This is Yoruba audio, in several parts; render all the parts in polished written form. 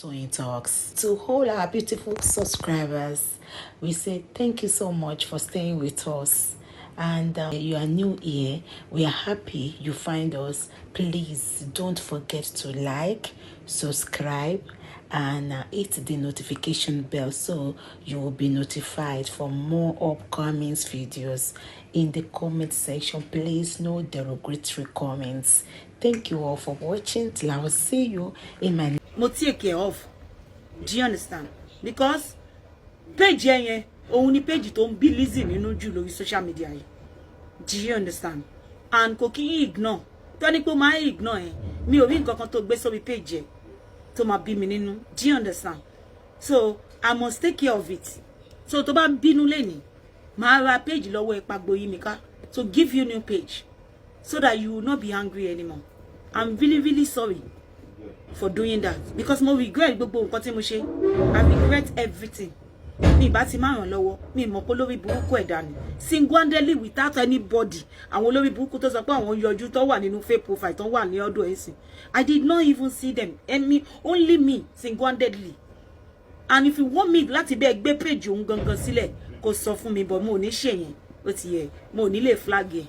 Toyeen Talks. To all our beautiful subscribers, we say thank you so much for staying with us. And you are new here, we are happy you find us. Please don't forget to like, subscribe, and hit the notification bell so you will be notified for more upcoming videos. In the comment section, please, no derogatory comments. Thank you all for watching. Till I will see you in my Mo take care of, do you understand? Because page yẹn yẹn òun ni page tó ń bí Lizzy nínú jù lórí social media yìí, do you understand? And kò kí ń ignore tó ní pé ó máa ń ignore yẹn. Mi ò rí nǹkan kan tó gbé sórí page yẹn tó máa bí mi nínú, do you understand? So I must take care of it. So tó bá ń bínú lẹ́nìí, màá ra page lọ́wọ́ Ẹ̀pàgbọ́yímíká to give you new page so that you will not be angry anymore. I'm really, really sorry for doing that because mo regret gbogbo nǹkan tí mo ṣe. I regret everything. Mi ìbá ti máa ràn lọ́wọ́, mi mọ̀ pé olórí burúkú ẹ̀dá ni, single-handedly, without anybody. Àwọn olórí burúkú tó sọ pé àwọn yọjú tó wà nínú fake profile tó wà ní ọdún ẹ̀sìn, I did not even see them. Emi, only me, single-handedly. And if you want me láti bẹ́ẹ̀ gbé page òun gangan sílẹ̀, kó sọ fún mi, but mo ò ní ṣe yẹn. Ó ti yẹ, mo ò ní lè flag yẹn,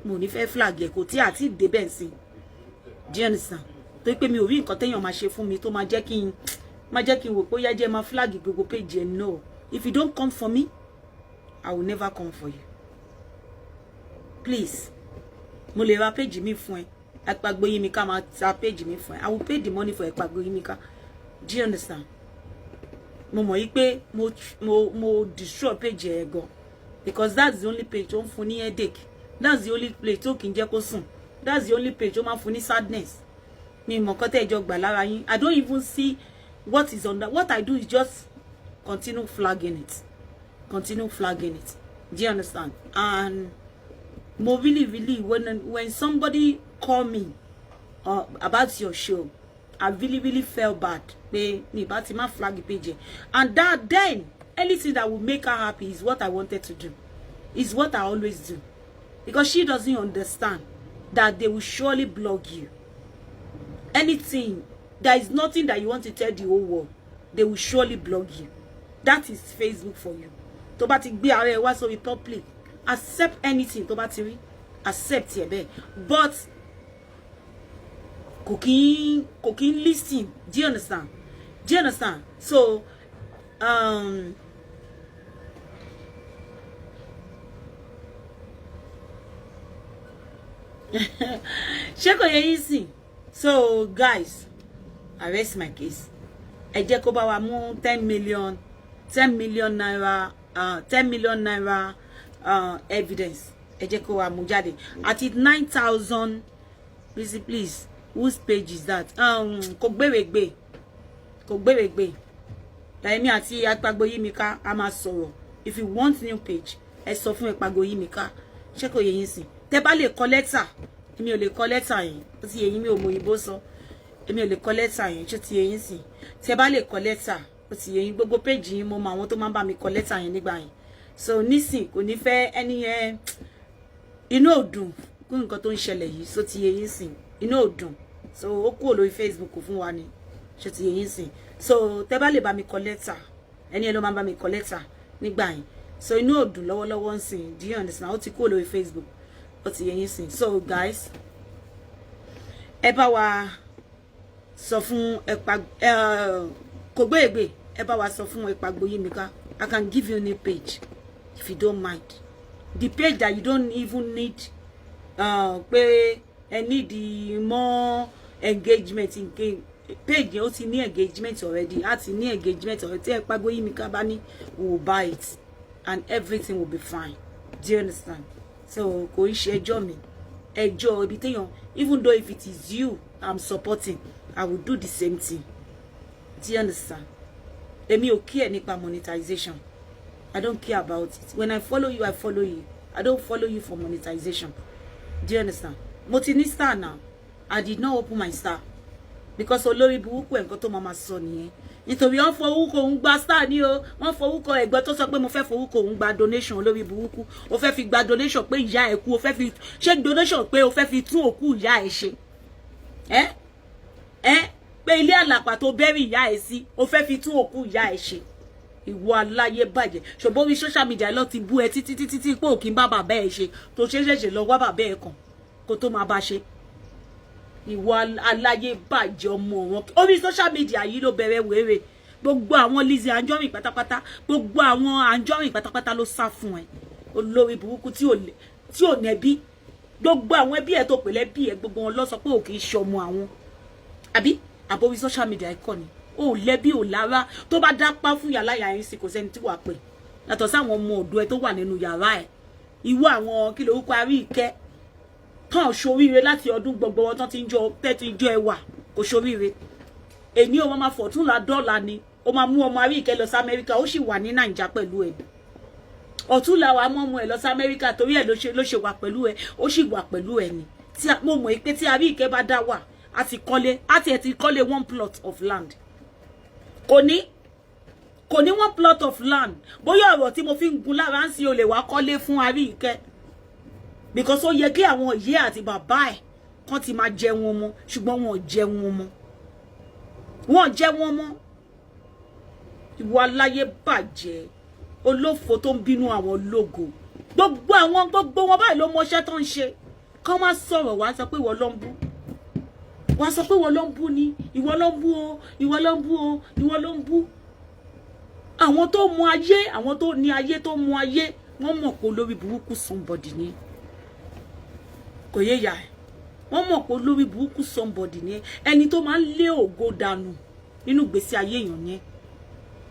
mo ò ní fẹ́ flag yẹn, kò tí àti débẹ̀ sí. Do you understand? Torí pé mi ò rí nǹkan téèyàn máa ṣe fún mi tó máa jẹ́ kí n wò pé ó yá, jẹ́ máa flag gbogbo page yẹn. No, if you don't come for me, I will never come for you. Please, mo lè ra page mi fún ẹ. Ẹ̀pàgbọ́yímíká máa ta page mi fún ẹ. I will pay the money for Ẹ̀pàgbọ́yímíká. Do you understand? Mo mọ̀ yí pé mo destroy page ẹ gan because that's the only page tó ń fún ní headache, that's the only place tó kì í jẹ́ kó sùn, that's the only page tó máa ń fún ní sadness. Mi mọ̀ nǹkan tẹ́ ẹ jọ gbà lára yín. I don't even see what is on that. What I do is just continue flagging it, continue flagging it. Do you understand? And mo really, really, when somebody call me about your show, I really, really felt bad pé mi bá ti má flag page yẹn. And that then anything that will make her happy is what I wanted to do, is what I always do, because she doesn't understand that they will surely blog you. Anything, there is nothing that you want to tell the whole world, they will surely blog you. That is Facebook for you. Tó bá ti gbé ara ẹ wá sórí public, accept anything tó bá ti rí, accept ẹ bẹ́ẹ̀. But kò kí ń listen. Do you understand? Do you understand? So ṣé kò yẹ yín sìn? So guys, I rest my case. Ẹ jẹ́ kó bá wa mú 10 million, ₦10 million, ₦10 million evidence. Ẹ jẹ́ kó wa mú jáde àti 9,000. Please, please, whose page is that? Kò gbèrègbè, kò gbèrègbè. Èmi àti Apagboyimika a máa sọ̀rọ̀. If you want new page, ẹ sọ fún Apagboyimika. Ṣé kò yẹ yín sìn? Tẹ́ bá lè kọ lẹ́tà, èmi ò lè kọ lẹ́tà yẹn. Ó ti yẹ yín? Mi ò mọ òyìnbó sọ, èmi ò lè kọ lẹ́tà yẹn. Ṣé ti yẹ yín sìn? Tẹ́ bá lè kọ lẹ́tà, ó ti yẹ yín, gbogbo page yín, mo mọ àwọn tó máa ń bá mi kọ lẹ́tà yẹn nígbà yẹn. So nísìn, kò ní fẹ́ ẹni yẹn, inú ò dùn kún nǹkan tó ń ṣẹlẹ̀ yìí. So ti yẹ yín sìn? Inú ò dùn, so ó kúrò lórí Facebook fún wa ni. Ṣé ti yẹ yín sìn? So tẹ́ bá lè bá mi kọ lẹ́tà, ẹni ẹ ló máa ń bá mi kọ lẹ́tà nígbà yẹn. So inú ò dùn lọ́wọ́lọ́wọ́ ń sìn. Do you understand? Ó ti kúrò lórí Facebook. Ó ti yẹ yín sìn? So guys, ẹ bá wa sọ fún ẹ̀pà kò gbé ègbè, ẹ bá wa sọ fún Ẹ̀pàgbọ́yímíká, I can give you a new page if you don't mind, the page that you don't even need pé ẹ need the more engagement. In page yẹn, ó ti ní engagement already, á ti ní engagement already. Tí Ẹ̀pàgbọ́yímíká bá ní, we will buy it and everything will be fine. Do you understand? So kò ń ṣe ẹjọ́ mi, ẹjọ́ ibi téèyàn, even though if it is you I'm supporting, I will do the same thing. Do you understand? Èmi ò care nípa monetization. I don't care about it. When I follow you, I follow you. I don't follow you for monetization. Do you understand? Mo ti ní star now. I did not open my star because olórí burúkú ẹ̀, nǹkan tó máa ma sọ nìyẹn, nítorí wọ́n forúkọ òun gba star ní o. Wọ́n forúkọ ẹ̀gbọ́n tó sọ pé mo fẹ́ forúkọ òun gba donation. Olórí burúkú, o fẹ́ fi gba donation pé ìyá ẹ̀ kú, o fẹ́ fi ṣe donation pé o fẹ́ fi tún òkú ìyá ẹ̀ ṣe. Ẹ ẹ Pé ilé àlàpà tó bẹ́rì ìyá ẹ̀ sí, o fẹ́ fi tún òkú ìyá ẹ̀ ṣe. Ìwọ aláyé bàjẹ́. Ṣùgbọ́n orí social media lọ ti bú ẹ títí títí tí pé òkì ń bá bàbá ẹ ṣe, tó ṣe ṣẹ̀ṣẹ̀ lọ wá bàbá ẹ kàn kó tó máa bá ṣe. Ìwọ aláyé bàjẹ́, ọmọ wọn. Orí social media yìí ló bẹ̀rẹ̀ wéré. Gbogbo àwọn Lizzy Anjorin pátápátá, gbogbo àwọn Anjorin pátápátá ló sá fún ẹ. Olórí burúkú tí ò nẹbí. Gbogbo àwọn ẹbí ẹ tó pè lẹ́bí ẹ, gbogbo wọn lọ sọ pé ò kì í ṣe ọmọ àwọn. Àbí àbórí social media ẹ kọ́ ni? Ò lẹ́bí, ò lára. Tó bá dápá fún yàrá yàrá yín sí, kò sẹ́ni tí wàá pè yàtọ̀ sáwọn ọmọ ọ̀dọ́ ẹ tó wà nínú yàrá ẹ. Ìwọ àwọn kí lorúkọ arí ìkẹ́ tán ṣoríire láti ọdún gbogbo wọn tán ti ń jọ tẹ́ ti ń jọ ẹwà kò ṣoríire. Èní o máa fọ̀túnla dọ́là ni o máa mú ọmọ arí ìkẹ́ lọ sí Amẹ́ríkà. Ó sì wà ní Nàìjà pẹ̀lú ẹ̀. Ọ̀túnla wàá mọ́ ọmọ ẹ̀ lọ sí Amẹ́ríkà, torí ẹ̀ ló ṣe wà pẹ̀lú ẹ̀. Ó sì wà pẹ̀lú ẹ̀ ni. Tí mo mọ̀ pé tí arí ìkẹ́ bá dá wà, á ti kọ́lé, á tiẹ̀ ti kọ́lé one plot of land. Kò ní one plot of land. Bóyá ọ̀rọ̀ tí mo fi ń gun lára ń sin olè wá kọ́lé fún arí ìkẹ́, because ó yẹ kí àwọn ìyá àti bàbá ẹ̀ kán ti máa jẹun ọmọ, ṣùgbọ́n wọn ò jẹun ọmọ, wọn ò jẹun ọmọ. Ìwọ aláyé bàjẹ́, olófo tó ń bínú àwọn ológo. Gbogbo àwọn, gbogbo wọn báyìí ló mọṣẹ́ tó ń ṣe. Kán má sọ̀rọ̀, wá sọ pé ìwọ ló ń bú, wá sọ pé ìwọ ló ń bú ni. Ìwọ ló ń bú o, ìwọ ló ń bú o, ìwọ ló ń bú. Àwọn tó mọ ayé, àwọn tó ní ayé, tó mọ ayé, wọ́n mọ̀ pé olórí burúkú somebody ni. Kò yé ya ẹ̀. Wọ́n mọ̀ pé olórí burúkú somebody ni, ẹni tó máa ń lé ògo dànù nínú ìgbésí ayé èèyàn yẹn.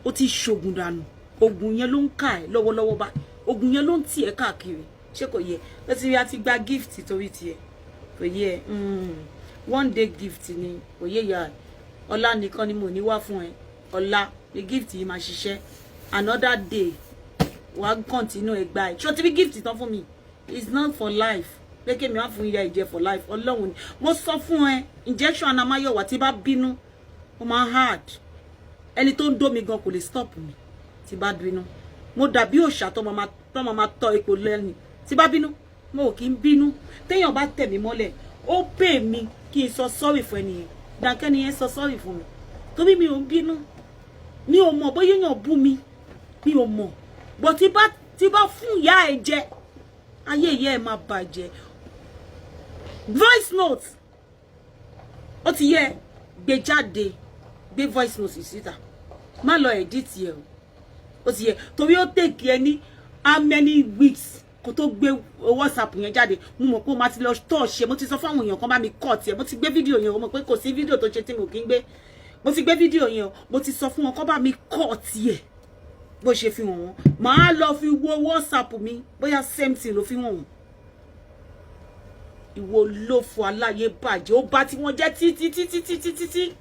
Ó ti ṣoògùn dànù. Oògùn yẹn ló ń kà ẹ́ lọ́wọ́lọ́wọ́ bá. Oògùn yẹn ló ń tì ẹ́ káàkiri. Ṣé kò yẹ? Ó ti rí, a ti gba gift torí tiẹ̀. Kò yẹ? One day gift ni. Kò yé ya ẹ̀. Ọlá nìkan ni mo ní wá fún ẹ. Ọ̀la ni gift yìí máa ṣiṣẹ́. Another day, wàá continue ẹ gbà ẹ. Ṣé o ti rí gift tán fún mi? It's not for life, pé kémi wá fún ìyá ìjẹ for life. Ọlọ́run ni mo sọ fún ẹ. Injection anamáyọ̀wá, tí bá bínú, ó máa hard. Ẹni tó ń dó mi gan kò lè stop mi. Tí bá bínú, mo dàbí òòṣà tó máa tọ́ epo lẹ́nu. Tí bá bínú, mo ò kí ń bínú. Téèyàn bá tẹ̀ mí mọ́lẹ̀, ó pè mí kí n sọ sorry fún ẹnìyẹn. Dànkẹ́ni yẹn sọ sorry fún mi, torí mi ò ń bínú. Mi ò mọ̀ bóyá èèyàn bú mi, mi ò mọ̀ bọ̀. Tí bá fún ìyá ẹ jẹ, ayé ìyá ẹ máa bàjẹ́. Voice note, ó ti yẹ gbé jáde. Gbé voice note síta, má lọ edit yẹ o. Ó ti yẹ, torí ó take ẹ ní how many weeks kó tó gbé WhatsApp yẹn jáde. Mo mọ̀ pé o máa ti lọ tọ́ ṣe. Mo ti sọ fáwọn èèyàn kan bá mi cut ẹ. Mo ti gbé fídíò yẹn. O mọ̀ pé kò sí fídíò tó ṣe tí mo kì í gbé. Mo ti gbé fídíò yẹn o. Mo ti sọ fún wọn kó bá mi cut ẹ. Bó ṣe fi hàn wọ́n, màá lọ fi wo WhatsApp mi, bóyá same thing ló fi hàn wọ́n. Ìwọ olófo aláyé bàjẹ́, ó bá tí wọ́n jẹ́ títí títí títí títí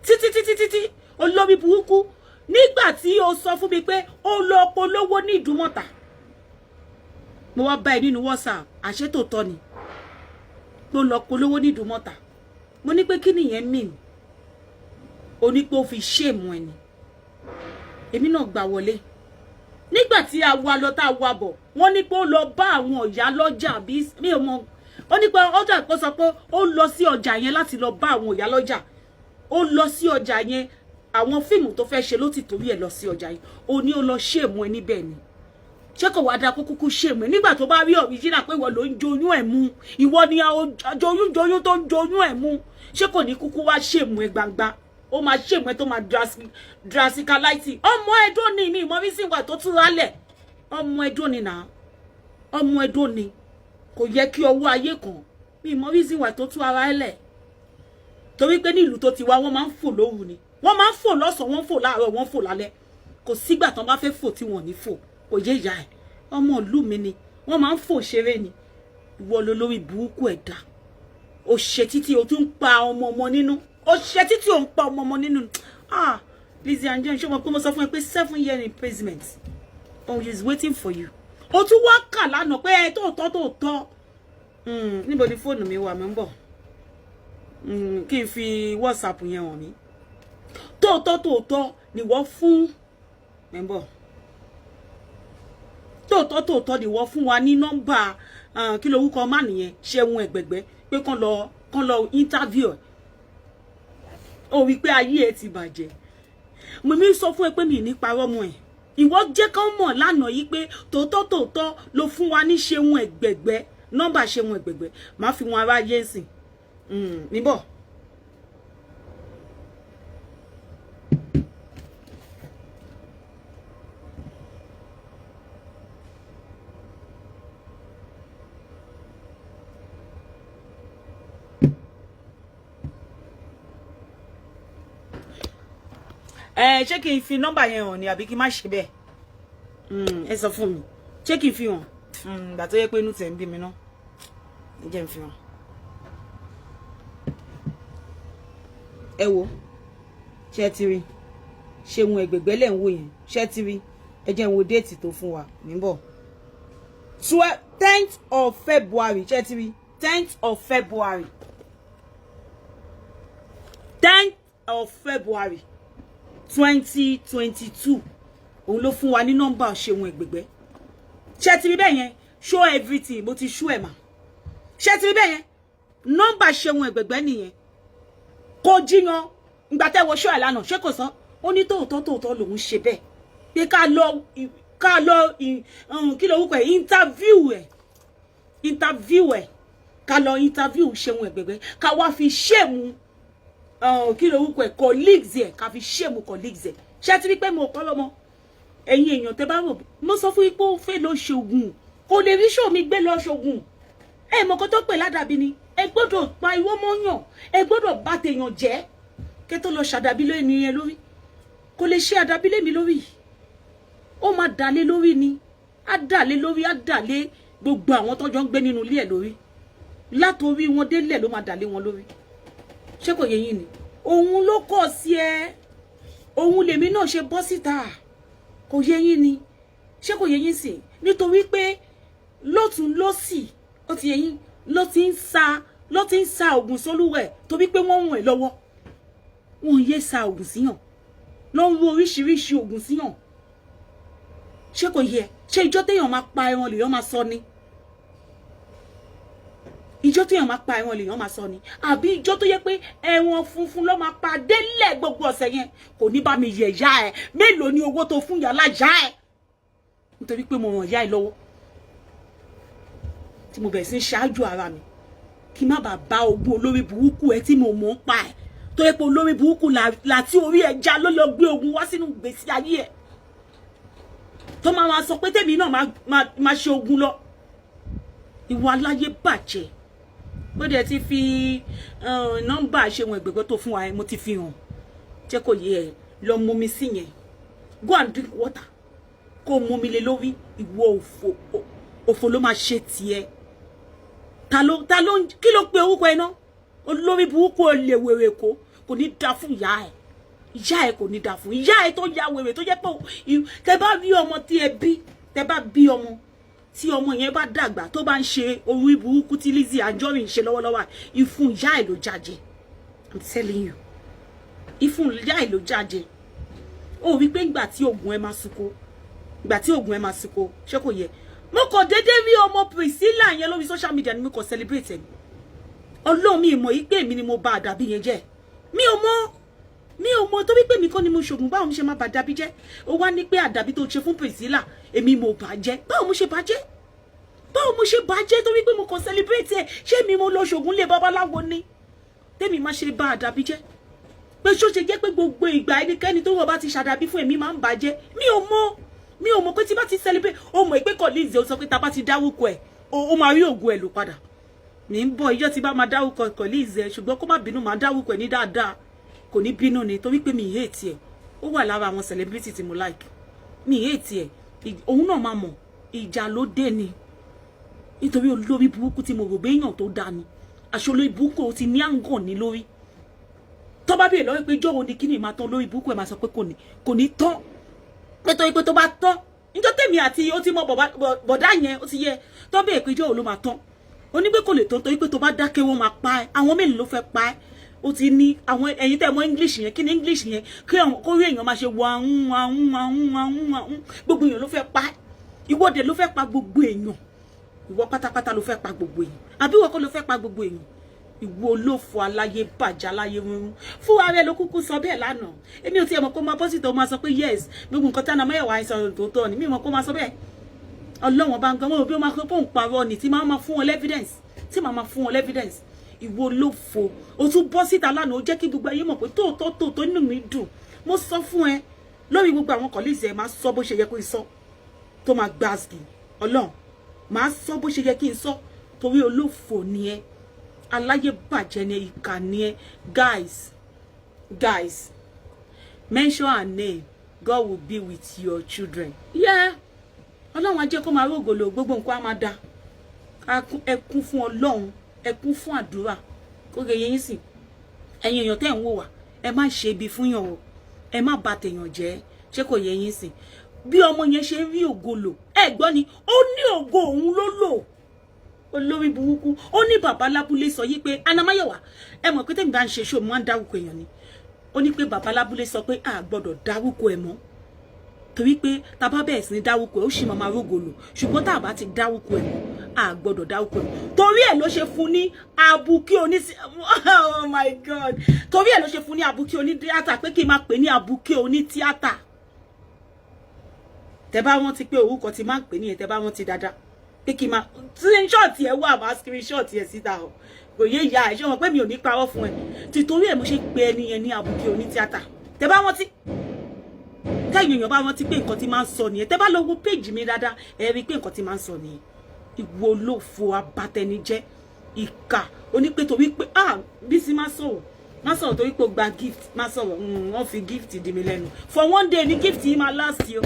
títí títí títí. Olórí burúkú. Nígbà tí o sọ fún mi pé ó lọ polówó ní Ìdúmọ̀tà, mo wá bá ẹ nínú WhatsApp. Àṣetòótọ́ ni pé ó lọ polówó ní Ìdúmọ̀tà. Mo ní pé kí nìyẹn mean? O ní pé ó fi shame ẹni. Èmi náà gbà wọlé. Nígbà tí a wá lọ, tá a wá bọ̀, wọ́n ní pé ó lọ bá àwọn ìyá lọ́jà. Bí mi ò mọ, ó ní pé ọjà kó sọ pé ó lọ sí ọjà yẹn láti lọ bá àwọn ìyá lọ́jà. Ó lọ sí ọjà yẹn, àwọn fíìmù tó fẹ́ ṣe ló ti torí ẹ̀ lọ sí ọjà yẹn. Ó ní ó lọ shame ẹ níbẹ̀ ni. Ṣé kò wá dáa kó kúkú shame ẹ nígbà tó bá rí original pé ìwọ ló ń joyún ẹ̀ mú, ìwọ ni joyún joyún tó ń joyún ẹ̀ mú? Ṣé kò ní kúkú wá shame ẹ gbangba? Ó máa shame ẹ tó máa drasticality. Ọmọ Ẹdó ni mi ìmọ̀ bí sìnwà tó tún rálẹ̀. Ọmọ Ẹdó ni nà, ọmọ Ẹdó ni. Kò yẹ kí ọwọ́ ayé kan mi ìmọ̀ bí sìnwà tó tún ara ẹ lẹ̀, torí pé ní ìlú tó ti wá, wọ́n máa ń fò lóru ni, wọ́n máa ń fò lọ́sàn-án, wọ́n ń fò láàárọ̀, wọ́n ń fò lálẹ́. Kò sígbà tán bá fẹ́ fò tí wọ́n ní fò. Kò yé ìyá ẹ̀. Ọmọ ìlú mi ni, wọ́n máa ń fò ṣeré ni. Ìwọ ló lórí burúkú ẹ̀dá. O ṣe títí, o tún ń pa ọmọ ọmọ nínú. O ṣe títí, o ń pa ọmọ ọmọ nínú. Ah, Lizzy Anjorin, ṣé o mọ̀ pé mo sọ fún ẹ pé 7 year imprisonment, oh, he is waiting for you? O tún wá kà lánàá pé ẹ tóòtọ́ tóòtọ́. Níbo ni fóònù mi wà? Mi ń bọ̀, kí n fi WhatsApp yẹn hàn mí. Tóòtọ́ tóòtọ́ ni wọ́n fún mi ń bọ̀. Tóòtọ́ tóòtọ́ ni wọ́n fún wa ní nọ́mbà. Kí lorúkọ má nìyẹn? Ṣẹ́gun Ẹ̀gbẹ̀gbẹ́, pé kán lọ interview ẹ̀. Ó wí pé ayé ẹ ti bàjẹ́. Mo mi sọ fún ẹ pé mi ní parọ́ mọ́ ẹ. Ìwọ jẹ́ kán mọ̀ lánàá yìí pé tòótọ́ tòótọ́ ló fún wa ní Ṣeun Ẹ̀gbẹ̀gbẹ́, nọ́mbà Ṣeun Ẹ̀gbẹ̀gbẹ́. Má fi wọn aráyé sìn níbọ̀. Ẹ ṣé kí n fi nọ́mbà yẹn hàn ni àbí kí n má ṣe bẹ́ẹ̀? Ẹ sọ fún mi, ṣé kí n fi hàn? Ìgbà tó yẹ pé inú tẹ̀ ń bí mi ná, ẹ jẹ́ n fi hàn. Ẹ wo, ṣé ti rí Ṣeun Ẹ̀gbẹ̀gbẹ́ lẹ̀ ń wò yẹn? Ṣé ti rí? Ẹ jẹ́ n wo date tó fún wa níbọ̀, 10th of February. Ṣé ti rí? 10th of February, 10th of February 2022, òun ló fún wa ní nọ́mbà Ṣeun Ẹ̀gbẹ̀gbẹ́. Ṣé ti rí bẹ́ẹ̀ yẹn? Show everything. Mo ti show ẹ̀ mà. Ṣé ti rí bẹ́ẹ̀ yẹn? Nọ́mbà Ṣeun Ẹ̀gbẹ̀gbẹ́ nìyẹn. Kò jiyàn. Ìgbà tẹ́ wo show ẹ̀ lánàá, ṣé kò sọ? Ó ní tòótọ́ tòótọ́ lòun ṣe bẹ́ẹ̀, pé ká lọ kí ló wúkọ ẹ̀, interview ẹ̀, interview ẹ̀, ká lọ interview Ṣeun Ẹ̀gbẹ̀gbẹ́, ká wá fi shame, kí ló wúkọ ẹ̀, colleagues ẹ̀, ká fi shame colleagues ẹ̀. Ṣé ti rí pé mo kọ́ lọ́mọ? Ẹ̀yin èèyàn, tẹ́ bá rò, mo sọ fún yín pé ó fẹ́ lọ ṣoògùn, kò lè rí ṣòmí gbé lọ ṣoògùn. Ẹ mọ̀ kó tó pè ládàbí ni. Ẹ gbọ́dọ̀ pa ìwọ mọ́yàn, ẹ gbọ́dọ̀ bá tèèyàn jẹ́ kẹ́ tó lọ ṣàdàbí lé ní ẹ lórí. Kò lè ṣe àdàbí lé mi lórí, ó máa dàlé lórí ni. Á dàlé lórí, á dàlé gbogbo àwọn tó jọ ń gbé nínú ilé ẹ lórí, látòrí wọn délẹ̀ ló máa dàlé wọn lórí. Ṣé kò yé yín ni? Òun ló kọ̀ sí ẹ, òun lèmi náà ṣe bọ́ síta. Kò yé yín ni? Ṣé kò yé yín sí? Nítorí pé lọ́tún lọ́sì, ó ti yé yín, ló ti ń sa oògùn sólúwẹ̀, torí pé wọ́n ń ràn ẹ́ lọ́wọ́. Wọ́n yé sa oògùn síyàn, ló ń ro oríṣiríṣi oògùn síyàn. Ṣé kò yẹ? Ṣé ìjọ téèyàn máa pa ẹran lèèyàn máa sọ ni? Ìjọ téèyàn máa pa ẹran lèèyàn máa sọ ni, àbí ìjọ tó yẹ pé ẹran funfun ló máa pa délẹ̀ gbogbo ọ̀sẹ̀ yẹn? Kò ní bá mi yẹ̀ yá ẹ. Mélòó ni owó tó fún yàrá yá ẹ? Nítorí pé mo ràn yá ẹ lọ́wọ́, tí mo bẹ̀rẹ̀ sí ń ṣáájú ara mi kí má bàa bá ogún olórí burúkú ẹ tí mo mọ̀ ń pa ẹ, tó yẹ pé olórí burúkú láti orí ẹja ló lọ gbé ogun wá sínú ìgbésí ayé ẹ, tó máa wá sọ pé tèmi náà máa ṣe ogun lọ. Ìwà aláyé bàjẹ́. Bó dẹ̀ ti fi nọ́mbà Ṣeun Ẹ̀gbẹ̀gbẹ́ tó fún wa ẹ, mo ti fi hàn. Jẹ́ kó yé ẹ. Lọ mú mi sí yẹn. Go and drink water, kó mú mi lé lórí. Ìwọ òfò, òfò ló máa ṣe tiẹ̀. Ta ló kí ló pe orúkọ ẹ náà? Olórí burúkú, olè, wèrè. Kò ní da fún ìyá ẹ. Ìyá ẹ kò ní da fún ìyá ẹ tó ya wèrè, tó jẹ́ pé tẹ bá rí ọmọ tí ẹ bí, tẹ bá bí ọmọ, tí ọmọ yẹn bá dàgbà, tó bá ń ṣe orí burúkú tí Lizzy Anjorin ń ṣe lọ́wọ́lọ́wọ́, ìfun ìyá ẹ ló jáde. I'm telling you, ìfun ìyá ẹ ló jáde. Ó rí pé ìgbà tí oògùn ẹ máa sunko, ìgbà tí oògùn ẹ máa sunko. Ṣé kò yẹ? Mo kàn déédéé rí ọmọ Priscilla yẹn lórí social media ni mo kàn celebrate ẹ. Ọlọ́run, mi mọ̀ yí pé èmi ni mo bà àdàbí yẹn jẹ́. Mi ò mọ̀, mi ò mọ̀, torí pé mi kọ́ ni mo ṣògùn. Báwo mo ṣe máa bà àdàbí jẹ́? Ó wá ní pé àdàbí tó ṣe fún Priscilla, èmi mo bà jẹ́. Báwo mo ṣe bà jẹ́? Báwo mo ṣe bà jẹ́? Torí pé mo kàn celebrate ẹ. Ṣé mi mo lọ ṣògùn lé babaláwo ni tèmi má ṣe bà àdàbí jẹ́? Pé ṣó ṣe jẹ́ pé gbogbo ìgbà ẹnikẹ́ni tó wọ̀ bá ti ṣàdàbí fún èmi máa ń bàjẹ́? Mi ò mọ̀, mi ò mọ̀ pé tí bá ti celebrate, ó mọ̀ pé colleagues ó sọ pé tá bá ti dárúkọ ẹ̀, ó máa rí ògùn ẹ̀ lò padà. Mi ń bọ̀, ìjọ́ tí bá máa dárúkọ colleagues ẹ̀, ṣùgbọ́n kó má bínú, máa dárúkọ ẹ̀ ní dáadáa, kò ní bínú ni, torí pé mi hate ẹ̀. Ó wà lára àwọn celebrity tí mo like. Mi hate ẹ̀. Òun náà máa mọ̀ ìjà ló dé ni, nítorí olórí burúkú tí mo rò béèyàn tó dáa ni, àṣọ olórí burúkú ó ti ní àǹgàn ní lórí. Tó bá bèèrè lọ́wọ́ pé jọ́wọ́ ni kíni máa tán, lórí burúkú ẹ̀ máa sọ pé kò ní tán, pé torí pé tó bá tán níjọ́ tèmi àti ó ti mọ bọ̀dá yẹn, ó ti yẹ tó bèèrè pé jọ́wọ́ ló máa tán, ó ní pé kò lè tán, torí pé tó bá dákẹ́, wọ́n máa pa ẹ́. Àwọn mélòó ló fẹ́ pa ẹ́? Ó ti ní àwọn ẹ̀yin tẹ́ mọ̀ English yẹn, kí ni English yẹn? Kí kó rí èèyàn máa ṣe wọ ahun ahun ahun ahun ahun. Gbogbo èèyàn ló fẹ́ pa ẹ́. Ìwọ́de ló fẹ́ pa gbogbo èèyàn. Ìwọ pátápátá ló fẹ́ pa gbogbo èèyàn, àbí ìwọ kọ́ ló fẹ́ pa gbogbo èèyàn? Ìwọ olófo, aláyé bàjẹ́, aláyé rúnrún, fúnra rẹ ló kúkú sọ bẹ́ẹ̀ lánàá. Èmi ò tiẹ̀ mọ̀ kó máa bọ́ síta, ó máa sọ pé yes, gbogbo nǹkan tí Anamáyẹ̀wá ń sọ tòótọ́ ni. Mi mọ̀ kó máa sọ bẹ́ẹ̀. Ọlọ́wọ́n bá ń gan wọn bí ó máa kó ń parọ́ ni, tí máa máa fún wọn evidence, tí máa máa fún wọn evidence. Ìwọ olófo, o tún bọ́ síta lánàá, ó jẹ́ kí gbogbo ayé mọ̀ pé tóòtọ́ tóòtọ́. Inú mi dùn. Mo sọ fún ẹ lórí gbogbo àwọn colleagues ẹ, máa sọ bó ṣe yẹ kó sọ tó máa gbáàsì. Ọlọ́run, máa sọ bó ṣe yẹ kí n sọ, torí olófò ni ẹ, aláyé bàjẹ́ ni ẹ, ìkà ni ẹ. Guys, guys, mention her name. God will be with your children. Yeah, Ọlọ́run á jẹ́ kó máa rógòlò, gbogbo nǹkan á máa da. Ẹ kún fún Ọlọ́run, ẹ kún fún àdúrà, kó lè yẹ yín sìn. Ẹ̀yin èèyàn tẹ́ ń wò wá, ẹ má ṣe ibi fún yàn o, ẹ má bà tèèyàn jẹ́. Ṣé kò yẹ yín sìn? Bí ọmọ yẹn ṣe rí ògo lò, ẹ gbọ́ ni, ó ní ògo òun ló lò. Olórí burúkú, ó ní bàbá lábúlé sọ yí pé Anamáyẹ̀wá, ẹ mọ̀ pé tèmi bá ń ṣe ṣó, mo máa ń dárúkọ èèyàn ni. Ó ní pé bàbá lábúlé sọ pé a gbọ́dọ̀ dárúkọ ẹ̀ mọ́, torí pé tá bá bẹ̀rẹ̀ sí ní dárúkọ ẹ̀, ó sì máa máa rógo lò, ṣùgbọ́n tá a bá ti dárúkọ ẹ̀ mọ́, a gbọ́dọ̀ dárúkọ ẹ̀. Torí ẹ̀ ló ṣe fún ní abuki oní, oh my God, torí ẹ̀ ló ṣe fún ní abuki oní tíátà, pé kí n máa pè ní abuki oní tíátà. Tẹ bá rántí pé orúkọ ti máa ń pè nìyẹn, tẹ bá rántí dáadáa pé kí n máa screenshot ẹ wà, máa screenshot ẹ síta o. Kò yé ìyá ẹ, ṣé wọn pé mi ò ní parọ́ fún ẹ? Tìtorí ẹ mo ṣe pé ẹni yẹn ní abuki oní tíátà. Tẹ bá rántí, kẹ́yìn èèyàn bá rántí pé nǹkan tí máa ń sọ nìyẹn. Tẹ bá lọ wo péjì mi dáadáa, ẹ rí i pé nǹkan tí máa ń sọ nìyẹn. Ìwọ olófo, abatẹnijẹ́, ìkà, onípé torí pé, ah, Bísí, má sọ̀rọ̀, má sọ̀rọ̀, torí pé o gba gift, má sọ̀rọ̀. Wọ́n fi gift dì mí lẹ́nu. For one day ní gift yìí máa last o.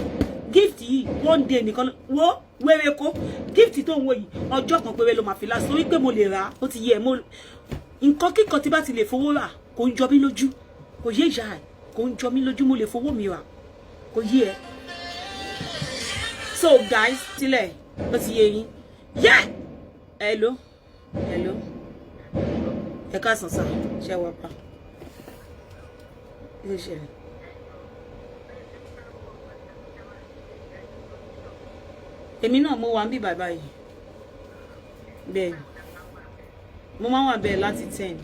Gift yìí, one day nìkan. Wo wéré kó gift tó ń wo yìí, ọjọ́ kan péré ló máa fi last, torí pé mo lè rà á. Ó ti yẹ mo nǹkan kíkan tí bá ti lè fowó rà, kò ń jọ mí lójú. Kò yé ìyá ẹ, kò ń jọ mí lójú. Mo lè fowó mi rà, kò yé ẹ. So guys, sílẹ̀, ó ti yé yín. Yeah, hello, hello, ẹ káàsán sá. Ṣe wà pa? Kí ló ṣẹlẹ̀? Èmi náà mo wà ń bí bàbá yìí. Bẹ́ẹ̀, mo máa ń wà bẹ́ẹ̀ láti 10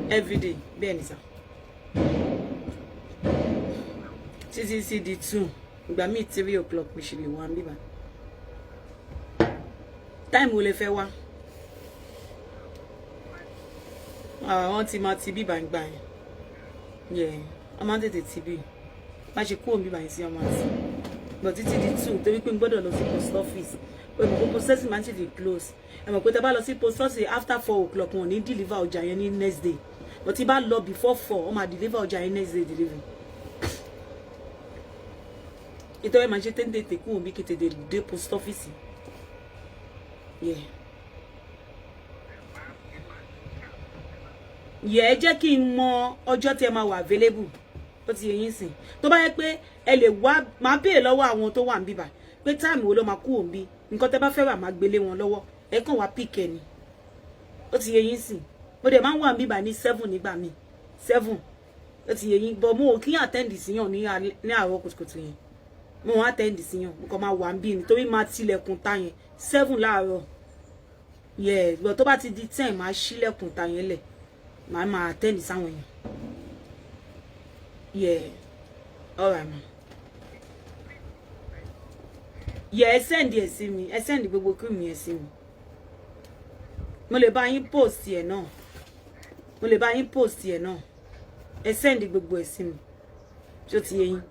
everyday. Bẹ́ẹ̀ ni sà, títí sí di 2, ìgbà míì 3 o'clock, mi ṣì lè wà ń bíbá. Time wo lè fẹ́ wá? Àwọn ti máa ti bíbá ń gbà yẹn yẹ, wọ́n máa ń tètè ti bí má ṣe kúrò bíbá yẹn sí ọmọ àti but títí di 2, torí pé n gbọ́dọ̀ lọ sí post office. Pé post office máa ń tètè close. Ẹ mọ̀ pé tẹ́ bá lọ sí post office after 4 o'clock, wọn ò ní deliver ọjà yẹn ní next day, but tí bá lọ before 4, wọ́n máa deliver ọjà yẹn next day delivery. Ìtọ́wé máa ṣe tètè kúrò bí kí tètè dé post office. Yeah. Yẹ ẹ jẹ́ kí n mọ ọjọ́ tí ẹ máa wà available. Ó ti yẹ yín sìn. Tó bá yẹ pé ẹ lè wá, máa béèrè lọ́wọ́ àwọn tó wà ń bíbà pé time wo ló máa kú òǹbí. Nǹkan tẹ́ bá fẹ́ rà, máa gbélé wọn lọ́wọ́, ẹ kàn wá pick ẹ ni. Ó ti yẹ yín sìn. Mo dẹ̀ máa ń wà ń bíbà ní 7 nígbà míì, 7. Ó ti yẹ yín, but mo ò kí attend síyàn ní àárọ̀ kùtùkùtù yẹn. Mo wọ́n attend síyàn, mo kàn máa wà ń bí nítorí máa tilẹ̀kùn ta yẹn 7 láàárọ̀. Yeah, but tó bá ti di 10, máa ṣílẹ̀kùn ta yẹn lẹ̀, màá máa attend sáwọn èèyàn. Yeah, alright ma. Yeah, ẹ send ẹ sí mi, ẹ send gbogbo cream yẹn sí mi. Mo lè bá yín post ẹ náà, mo lè bá yín post ẹ náà. Ẹ send gbogbo ẹ sí mi. Ṣó ti yé yín?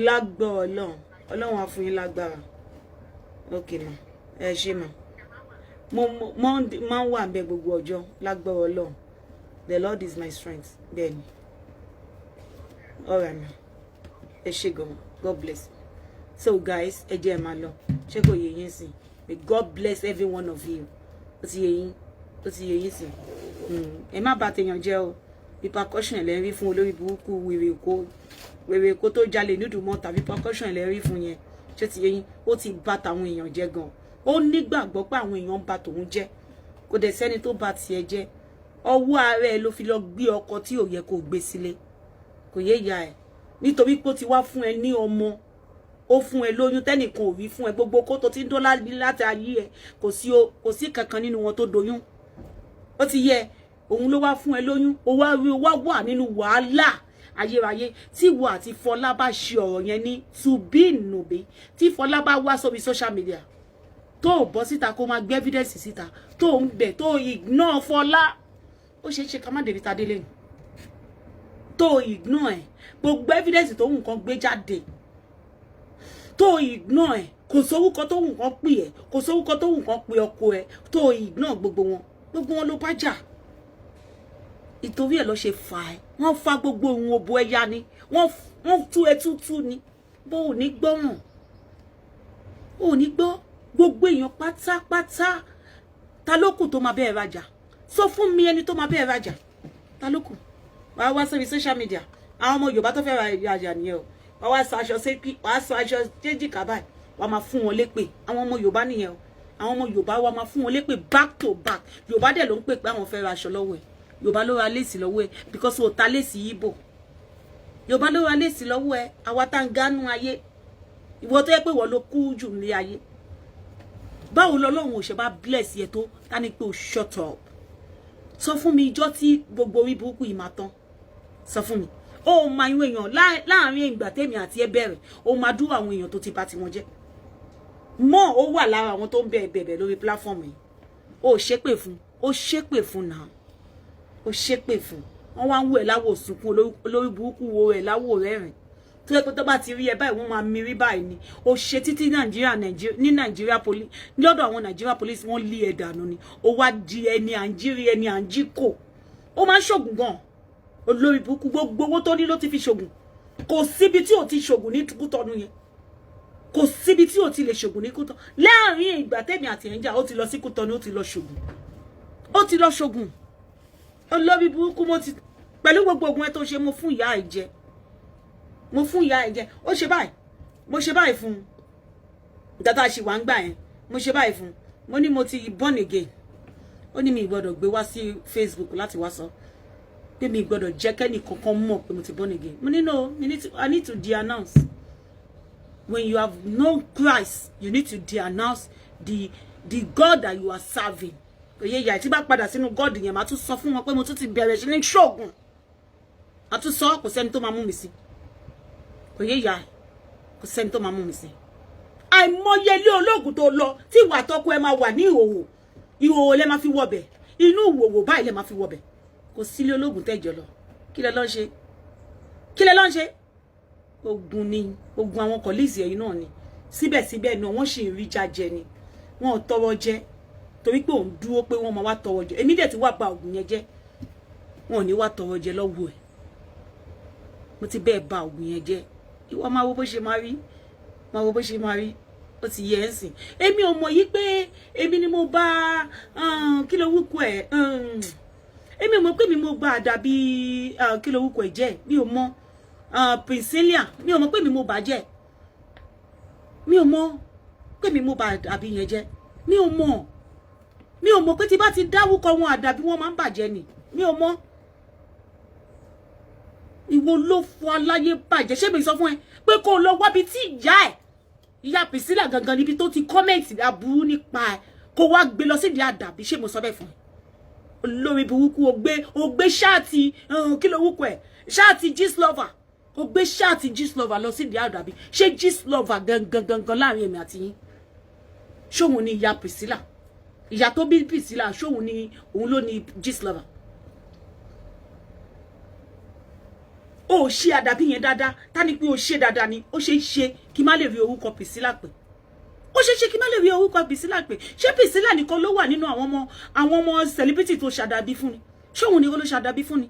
Lágbọ́ Ọlọ́run, Ọlọ́run á fún yín lágbára. Ok ma, ẹ ṣé ma. Mo máa ń wà ń bẹ gbogbo ọjọ́, lágbára Ọlọ́run. The Lord is my strength. Bẹ́ẹ̀ ni. Alright ma, ẹ ṣé gan. God bless. So guys, ẹ jẹ́ ẹ máa lọ. Ṣé kò yé yín sìn? May God bless every one of you. Ó ti yé yín, ó ti yé yín sìn. Ẹ má bà tèèyàn jẹ́ o. Repercussion lẹ rí fún olórí burúkú wèrè kó wèrè kó tó jalè nídùúmọ́ tàbí repercussion lẹ rí fún yẹn. Ṣé ti yé yín? Ó ti bà tàwọn èèyàn jẹ́ gan. Ó nígbàgbọ́ pé àwọn èèyàn ń bà tòun jẹ́. Kò dẹ̀ sẹ́ni tó bà tiẹ̀ jẹ́. Ọwọ́ ara ẹ ló fi lọ gbé ọkọ tí ò yẹ kó gbé sílé. Kò yé ìyá ẹ, nítorí pé ó ti wá fún ẹ ní ọmọ. Ó fún ẹ lóyún tẹ́nìkan ò rí fún ẹ. Gbogbo kó tó ti ń dó láti ayé ẹ, kò sí, kò sí kankan nínú wọn tó doyún. Ó ti yẹ, òun ló wá fún ẹ lóyún. Ó wá rí, ó wá wà nínú wàhálà ayérayé. Tí ìwọ àti Fọlá bá ṣe ọ̀rọ̀ yẹn ní tùbí nùbí, tí Fọlá bá wá sórí social media, tó ò bọ́ síta kó máa gbé evidence síta, tó ń bẹ̀, tó ignore Fọlá, ó ṣeé ṣe ká má débi ta délé ni. Tó ignore ẹ̀, gbogbo evidence tó nǹkan gbé jáde, tó ignore ẹ̀, kò sórúkọ tó nǹkan pè ẹ́, kò sórúkọ tó nǹkan pè ọkọ ẹ̀, tó ignore gbogbo wọn, gbogbo wọn ló bá jà. Ìtorí ẹ̀ ló ṣe fà ẹ́. Wọ́n fa gbogbo ohun òbò ẹ̀yà ni wọ́n tú ẹ tútú ni. Bó ò ní gbọ́ràn, ò ní gbọ́. Gbogbo èèyàn pátápátá, ta ló kù tó máa bẹ́ẹ̀ rajà? Sọ fún mi ẹni tó máa bẹ́ẹ̀ rajà. Ta ló kù? Wàá wá sórí social media, àwọn ọmọ Yorùbá tó fẹ́ rajà nìyẹn o. Wàá wá sọ aṣọ sékì, wàá sọ aṣọ séjìká báyìí, wàá máa fún wọn lépè. Àwọn ọmọ Yorùbá nìyẹn o. Àwọn ọmọ Yorùbá, wàá máa fún wọn lépè back to back. Yorùbá dẹ̀ ló ń pè pé àwọn fẹ́ ra aṣọ lọ́wọ́ ẹ̀. Yorùbá ló ra lace lọ́wọ́ ẹ̀ because o ta lace Ìgbò. Yorùbá ló ra lace lọ́wọ́ ẹ̀. Àwa tá ń gánú ayé, ìwọ tó yẹ pé ìwọ ló kú jù ní ayé, báwo lọ́lọ́run ò ṣe bá bless yẹ tó tá ní pé o shut up? Sọ fún mi ìjọ́ tí gbogbo orí burúkú yìí máa tán. Sọ fún mi. Ó máa yún èèyàn láàrin ìgbà tèmi àti ẹ bẹ̀rẹ̀. Ó máa dúró àwọn èèyàn tó ti bà tiwọn jẹ́ mọ́. Ó wà lára àwọn tó ń bẹ bẹ̀bẹ̀ lórí platform yìí. Ó ṣépè fún, ó ṣépè fún náà, ó ṣépè fún wọn. Wá ń wò ẹ láwò sunkún, olórí burúkú wo ẹ láwò rẹ́rìn tó yẹ pé tó bá ti rí ẹ báyìí, wọ́n máa mirí báyìí ni. Ó ṣe títí Nàìjíríà ní Nàìjíríà police, lọ́dọ̀ àwọn Nàìjíríà police, wọ́n lé ẹ dànù ni. Ó wá di ẹni à ń jírí, ẹni à ń jí kò. Ó máa ń ṣògùn gan, olórí burúkú. Gbogbo owó tó ní ló ti fi ṣògùn. Kò síbi tí ò ti ṣògùn ní Kútọ́nù yẹn, kò síbi tí ò ti lè ṣògùn ní Kútọ́nù. Láàrin ìgbà tèmi àti ẹ̀ ń jà, ó ti lọ sí Kútọ́nù, ó ti lọ ṣògùn, ó ti lọ ṣògùn. Olórí burúkú. Mo ti pẹ̀lú gbogbo ogun ẹ tó ṣe, mo fún ìyá ẹ jẹ, mo fún ìyá ẹ jẹ. Ó ṣe báyìí, mo ṣe báyìí fún un. Dàtà ṣì wà ń gbà yẹn, mo ṣe báyìí fún un. Mo ní mo ti born again. Ó ní mi gbọ́dọ̀ gbé wá sí Facebook láti wá sọ pé mi gbọ́dọ̀ jẹ́ kẹ́nì kankan mọ̀ pé mo ti born again. Mo ní no, I need to de-announce. When you have known Christ, you need to de-announce the God that you are serving. Òye ìyá tí bá padà sínú God yẹn, màá tún sọ fún wọn pé mo tún ti bẹ̀rẹ̀ sí ní ṣoògùn. Màá tún sọ, kò sẹ́ni tó máa mú mi sí. Òye ìyá, kò sẹ́ni tó máa mú mi sí. Àìmọye ilé olóògùn tó lọ tí ìwà àtọkọ ẹ máa wà ní ìhòòhò, ìhòòhò lẹ máa fi wọbẹ̀, inú ìwòwò báyìí lẹ máa fi wọbẹ̀. Kò sílé olóògùn tẹ́jọ lọ. Kí lẹ lọ ń ṣe? Kí lẹ lọ ń ṣe? Ogun ni ogun. Àwọn colleagues ẹ̀yìn náà ni. Síbẹ̀síbẹ̀ náà, wọ́n sì ń rí jájẹ ni, wọn ò tọrọ jẹ torí pé òun dúró pé wọ́n máa wá tọrọ jẹ. Èmi dẹ̀ ti wá ba oògùn yẹn jẹ́, wọn ò ní wá tọrọ jẹ lọ́wọ́ ẹ̀. Mo ti bẹ́ẹ̀ ba oògùn yẹn jẹ́. Ìwọ máa wo bó ṣe máa rí, máa wo bó ṣe máa rí. Ó ti yẹ ẹ́ sìn. Èmi ò mọ̀ yí pé èmi ni mo bá, kí ló wúkọ ẹ̀, èmi ò mọ̀ pé mi mo bá àdàbí, kí ló wúkọ ẹ̀ jẹ́. Mi ò mọ̀ Priscilla, mi ò mọ̀ pé mi mo bà jẹ́. Mi ò mọ̀ pé mi mo bà àdàbí yẹn jẹ́. Mi ò mọ̀, mi ò mọ̀ pé tí bá ti dáwúkọ wọn, àdàbí wọn máa ń bàjẹ́ ni. Mi ò mọ̀. Ìwọ ló fọ aláyé bàjẹ́. Ṣé mi sọ fún ẹ pé kó o lọ wábi tí ìyá ẹ, ìyá Priscilla gangan, níbi tó ti comment aburú nípa ẹ, kó wá gbé lọ sídìí àdàbí? Ṣé mo sọ bẹ́ẹ̀ fún ẹ? Olórí burúkú. O gbé shirt, kí ló wúkọ ẹ, shirt Gistlover, o gbé shirt Gistlover lọ sídìí àdàbí. Ṣé Gistlover gangan gangan, láàrin èmi àti yín, ṣóun ni ìyá Priscilla, ìyá tó bí Priscilla? Ṣóun ni, òun ló ní Gistlover? Ó ṣe àdàbí yẹn dáadáa. Tá ní pé ó ṣe dáadáa ni. Ó ṣe é ṣe kí má lè rí orúkọ Priscilla pè. Ó ṣe é ṣe kí má lè rí orúkọ Priscilla pè. Ṣé Priscilla nìkan ló wà nínú àwọn ọmọ celebrity tó ṣàdàbí fún ni? Ṣé òun nìkan ló ṣàdàbí fún ni?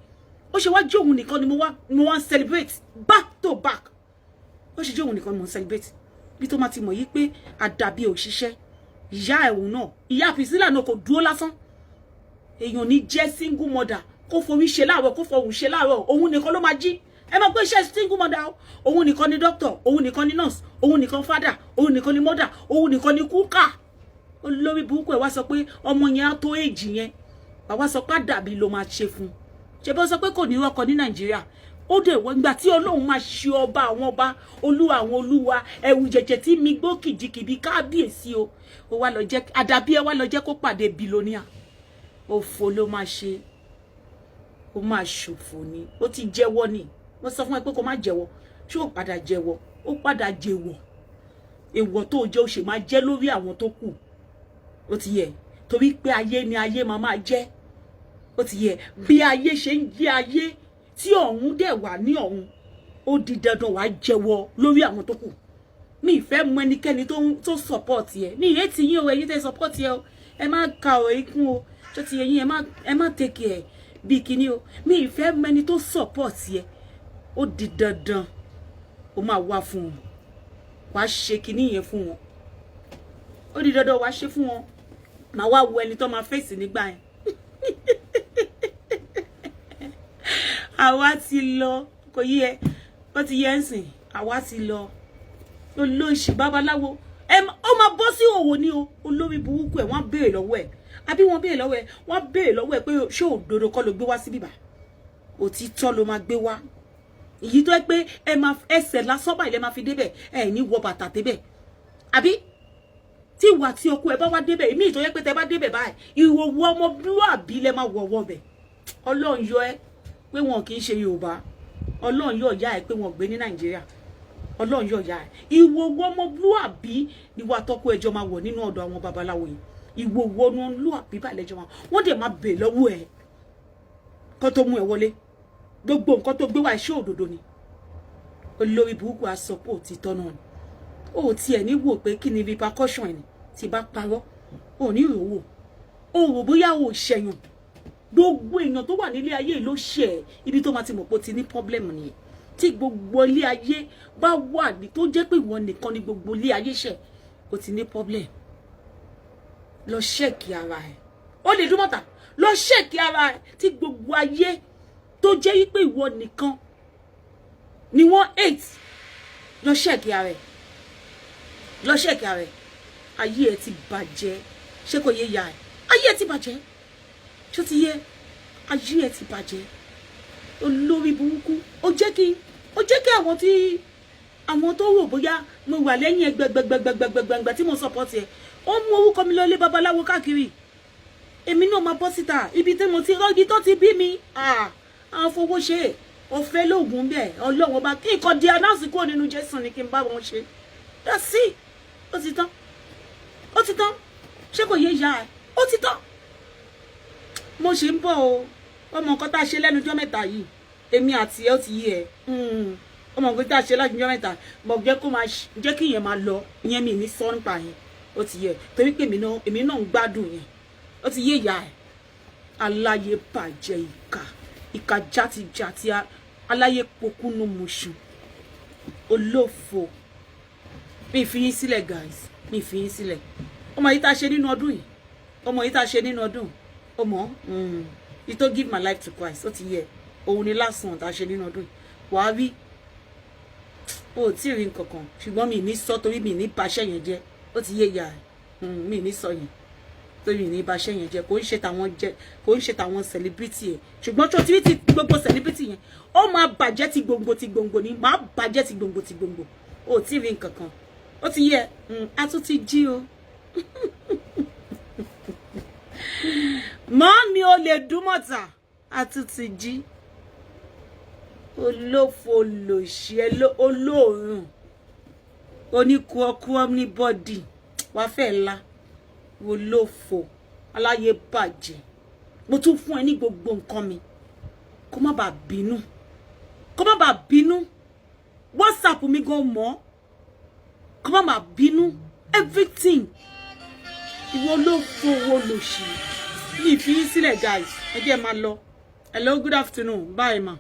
Ó ṣe wá jẹ́ òun nìkan ni mo wá celebrate back to back? Ó ṣe jẹ́ òun nìkan ni mo ń celebrate? Bí tó máa ti mọ̀ yí pé àdàbí òṣìṣẹ́ ìyá ẹ̀hún náà, ìyá Priscilla náà, kò dúró lásán. Èèyàn ní jẹ́ single mother, kó forí ṣe láàárọ̀, kó fọhùn ṣe láàárọ̀, òun nìkan ló máa jí. Ẹ máa gbé iṣẹ́ single mother o. Òun nìkan ni doctor, òun nìkan ni nurse, òun nìkan father, òun nìkan ni mother, òun nìkan ni kúkà. Olórí burúkú ẹ wá sọ pé ọmọ yẹn á tó èjì yẹn, bàbá sọ pé àdàbí ló máa ṣe fún un. Ṣe bó sọ pé kò ní rọ́kọ ní Nàìjíríà? Ó dẹ̀ wọ́n ìgbà tí Ọlọ́run máa ṣe ọba àwọn ọba, olúwa àwọn olúwa, ẹ̀wù jẹ̀jẹ̀ tí mi gbó kìjikìbi, kábíyèsí o. Ó wá lọ jẹ́ àdàbí ẹ wá lọ jẹ́ kó pàdé billionaire. Òfò ló máa ṣe, ó máa ṣòfò ni. Ó ti jẹ́wọ́ ni. Mo sọ fún ẹ pé kó má jẹ́wọ́. Ṣé ó padà jẹ́wọ́? Ó padà jẹ́wọ́. Èèwọ̀ tó jẹ́, ó ṣe máa jẹ́ lórí àwọn tó kù. Ó ti yẹ, torí pé ayé ni ayé máa máa jẹ́. Ó ti yẹ, bí ayé ṣe ń jẹ́ ayé tí ọ̀run dẹ̀ wà ní ọ̀run, ó di dandan wàá jẹ́wọ́ lórí àwọn tó kù. Mi ì fẹ́ mọ ẹnikẹ́ni tó support ẹ. Mi ìyẹn ti yín o. Ẹ̀yin tẹ́ support ẹ o, ẹ má ka ọ̀rọ̀ ikún o. Tó ti yẹ yín, ẹ má take care bí kíní o. Mi ì fẹ́ mọ ẹni tó support ẹ. Ó di dandan ó máa wá fún wọn, wàá ṣe kíní yẹn fún wọn. Ó di dandan wàá ṣe fún wọn. Màá wá wo ẹni tó máa fèsì nígbà yẹn. Àwa ti lọ, kò yí ẹ, ó ti yẹ ń sìn. Àwa ti lọ. Olóṣì babaláwo ẹ, ó máa bọ́ sí òwò ní o. Olórí burúkú ẹ, wọ́n béèrè lọ́wọ́ ẹ, àbí wọ́n béèrè lọ́wọ́ ẹ, wọ́n béèrè lọ́wọ́ ẹ pé ṣé òdodo kọ́ ló gbé wá sí bíbá? Òtítọ́ ló máa gbé wá. Èyí tó ẹ pé ẹ máa ẹsẹ̀ lásán báyìí lẹ máa fi débẹ̀, ẹ ní wọ bàtà débẹ̀. Àbí tí ìwà tí ọkọ ẹ bá wá débẹ̀, èmi ìtọ́ yẹ pé tẹ bá débẹ̀ báyìí, ìwòwò ọmọlúàbí lẹ máa wọ̀wọ́ bẹ̀. Ọlọ́run yọ ẹ pé wọn kì í ṣe Yorùbá. Ọlọ́run yọ ìyá ẹ pé wọn gbé ní Nàìjíríà. Ọlọ́run yọ ìyá ẹ. Ìwòwò ọmọlúàbí ni wàá tọ́kọ ẹjọ́ máa wọ̀ nínú ọ̀dọ̀ àwọn babaláwo yìí. Ìwòwò ọmọlúàbí báyìí lẹ́jọ́ máa wọ́n dẹ̀ máa bè lọ́wọ́ ẹ kó tó mú ẹ wọlé. Gbogbo nǹkan tó gbé wá, iṣẹ́ òdodo ni. Olórí burúkú asọpọ̀ òtítọ́ náà ni. Ó tiẹ̀ ní wò pé kí ni repercussion ẹ̀ ni tí bá parọ́. Ò ní rò wò, ó rò bóyá ò ṣẹ̀yàn. Gbogbo èèyàn tó wà nílé ayé ló ṣẹ̀ ẹ́. Ibi tó máa ti mọ̀ pé ó ti ní problem nìyẹn. Tí gbogbo ilé ayé bá wà ní tó jẹ́ pé ìwọ nìkan ni gbogbo ilé ayé ṣẹ̀, ó ti ní problem. Lọ check ara ẹ̀. Ó lè dún mọ́ta. Lọ check ara ẹ̀. Tí gbogbo ayé tó jẹ́ wípé ìwọ nìkan ni wọ́n hate, lọ check ara ẹ̀, lọ check ara ẹ̀. Ayé ẹ̀ ti bàjẹ́. Ṣé kò yé ya ẹ̀? Ayé ẹ̀ ti bàjẹ́. Ṣó ti yé? Ayé ẹ̀ ti bàjẹ́. Olórí burúkú, ó jẹ́ kí àwọn tí àwọn tó rò bóyá mo wà lẹ́yìn ẹgbẹgbẹgbẹgbẹgbẹgbẹ tí mo support ẹ, ó mú orúkọ mi lọ lé babaláwo káàkiri. Èmi náà máa bọ́ síta ibi tí mo ti rọ́, ibi tó ti bí mi. Àwọn fowó ṣe ọ̀fẹ́ lóògùn bẹ́ẹ̀. Ọlọ́run ọba, kí nǹkan di announce kúrò nínú Jésù ni kí n bá wọn ṣe. That's it. Ó ti tán, ó ti tán. Ṣé kò yé ìyá ẹ? Ó ti tán. Mo ṣe ń bọ̀ o. Ọmọ nǹkan tá a ṣe lẹ́nu ọjọ́ mẹ́ta yìí, èmi àti ẹ, ó ti yé ẹ. Ọmọ nǹkan tá a ṣe lẹ́nu ọjọ́ mẹ́ta bọ̀, jẹ́ kó máa jẹ́ kí ìyẹn máa lọ. Ìyẹn mi ní sọ nípa yẹn. Ó ti yẹ, torí pé èmi náà ń gbádùn yẹn. Ó ti yé ìyá ẹ. Aláyé bàjẹ́, ìkà, ìkà játijàti, aláyé pokúnú muṣu, olófo. Mi fi yín sílẹ̀, guys, mi fi yín sílẹ̀. Ọmọ yìí tá a ṣe nínú ọdún yìí, ọmọ yìí tá a ṣe nínú ọdún, ọmọ yìí tó give my life to Christ, ó ti yẹ. Òun ni last one tá a ṣe nínú ọdún yìí. Wàá rí o, ò tí ì rí nǹkan kan, ṣùgbọ́n mi ní sọ torí mi ní baṣẹ́ yẹn jẹ́. Ó ti yé ìyá ẹ̀. Mi ní sọ yẹn torí mi ní baṣẹ́ yẹn jẹ́. Kò ń ṣe tàwọn jẹ́, kò ń ṣe tàwọn celebrity ẹ̀, ṣùgbọ́n tó ti gbogbo celebrity yẹn, ó máa bàjẹ́ ti gbòǹgbò ti gbòǹgbò ni, máa bàjẹ́ ti gbòǹgbò ti gbòǹgbò. O ò tí ì rí nǹkan kan. Ó ti yẹ. A tún ti jí o. Mọ́ mi ò lè dúmọ̀tà. A tún ti jí. Olófo, lòṣì, olóòórùn, oníkúọkú, omnibody wàá fẹ́ la. Olófo, aláyé bàjẹ́. Mo tún fún ẹ ní gbogbo nǹkan mi kó má bàa bínú, kó má bàa bínú. WhatsApp mi gan mọ́, kó má bàa bínú. Everything. Ìwọ ló fowó lòṣì. Mi fi yín sílẹ̀, guys. Ẹ jẹ́ máa lọ. Hello, good afternoon. Bye, ma.